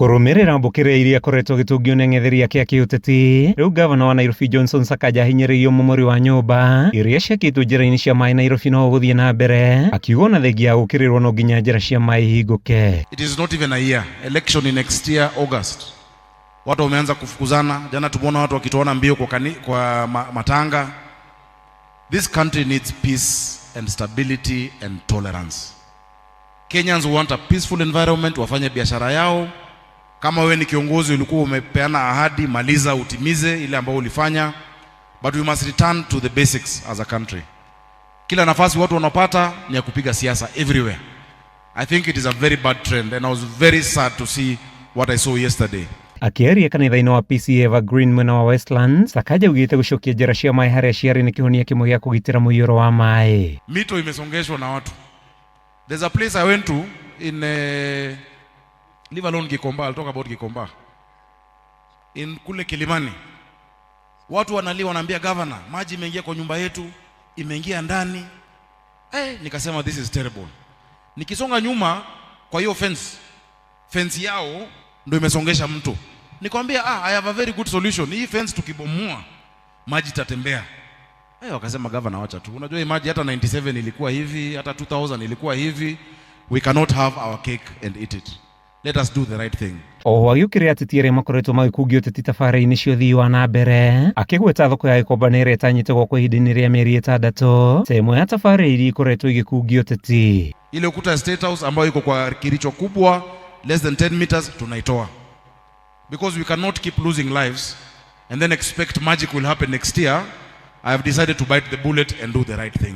Kũrũmĩrĩra mbũkĩrĩa iria akoretwo agĩtũngio nĩ ang'etheri ake a kĩũteti, rĩu gavana wa Nairobi Johnson Sakaja ahinyĩrĩirio mũmori wa nyũmba iria ciakĩtwo njĩra-inĩ cia maĩ Nairobi no ũgũthiĩ na mbere, akiuga ona thengia ya gũkĩrĩrwo no nginya njĩra cia maĩ ihingũke. It is not even a year. Election in next year August. Watu wameanza kufukuzana. Jana tumeona watu wakitoana mbio kwa matanga. This country needs peace and stability and tolerance. Kenyans want a peaceful environment, wafanye biashara yao. Kama wewe ni kiongozi ulikuwa umepeana ahadi, maliza utimize ile ambayo ulifanya. But we must return to the basics as a country. Kila nafasi watu wanapata ni ya kupiga siasa everywhere. I think it is a very bad trend and I was very sad to see what I saw yesterday. Akĩaria kanitha-inĩ wa PCEA Evergreen mwena wa Westlands, Sakaja augĩte gũcokia njĩra cia maĩ harĩa ciarĩ nĩ kĩhonia kĩmwe gĩa kũgitĩra mũiyũro wa maĩ. Mito imesongeshwa na watu. There's a place I went to in leave alone Gikomba, I'll talk about Gikomba. In kule Kilimani. Watu wanalia, wanaambia governor, maji imeingia kwa nyumba yetu, imeingia ndani. Nikasema this is terrible. Nikisonga nyuma kwa hiyo fence, fence yao ndio imesongesha mtu. Nikamwambia, "Ah, I have a very good solution. Hii fence tukibomoa, maji itatembea." Wakasema, "Governor, wacha tu. Unajua hii maji hata 97 ilikuwa hivi, hata 2000 ilikuwa hivi. We cannot have our cake and eat it. Let us do the right thing." Oho agĩũkĩrĩra ateti arĩa makoretwo magĩkungio ũteti tabarĩra-inĩ cia ũthii wa na mbere, akĩgweta thoko ya Gĩkomba na ĩrĩa ĩtanyĩte gwakwo ihinda-inĩ rĩa mĩeri 6 ta ĩmwe ya tabarĩra iria ikoretwo igĩkungio ũteti. Ile ukuta ya State House ambayo iko kwa Kericho kubwa, less than 10 meters, tunaitoa. Because we cannot keep losing lives and then expect magic will happen next year. I have decided to bite the bullet and do the right thing.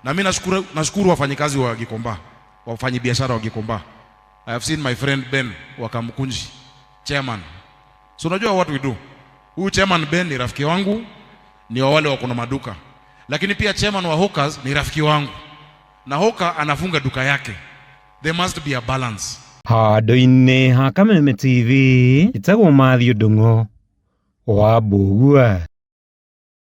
Na mimi nashukuru wafanyikazi wa Gikomba, wafanyabiashara wa Gikomba. I have seen my friend Ben wa Kamkunji, chairman. So unajua what we do? Huyu chairman Ben ni rafiki wangu, ni wa wale wako na maduka. Lakini pia chairman wa Hawkers ni rafiki wangu. Na hawker anafunga duka yake. There must be a balance. Handũ-inĩ ha Kameme TV, njĩtagwo Matthew Ndung'u wa Mbũgua.